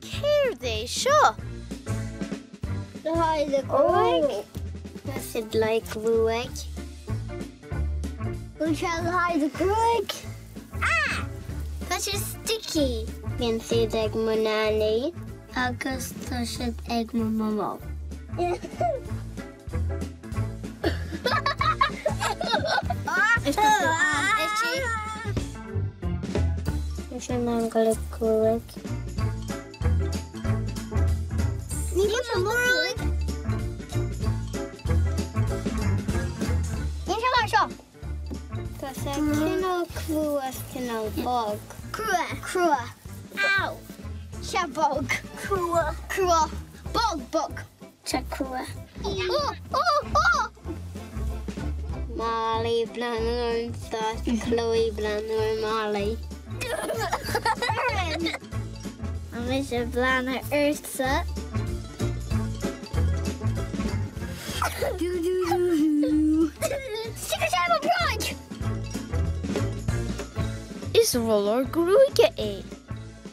Céard é seo? Le haghaidh gruaig. Tá siad le gruaig. Bhfuil sé le haghaidh gruaig? Ah! Tá sé sticky. Bíonn siad ag mo nanaí agus tá siad ag mo mamó. Is tá tú an-itchy. Tá sé in am go le gruaig. Ní bhfuil sé mo ghruaig. Níl sé mar seo. Tá sé cineál crua is cineál bog. Crua. Crua. Ow! Sé bog. Crua. Crua. Bog, bog. Sé crua. Ó! Ó! Ó! Molly ag breathnú ar an stáitse, Chloe ag breathnú ar Molly. Tá mise ag breathnú ortsa. Stick sé mo bhróig! Is rollóir gruaige é.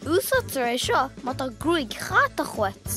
Úsáidtear é seo má tá gruaig chatach uait.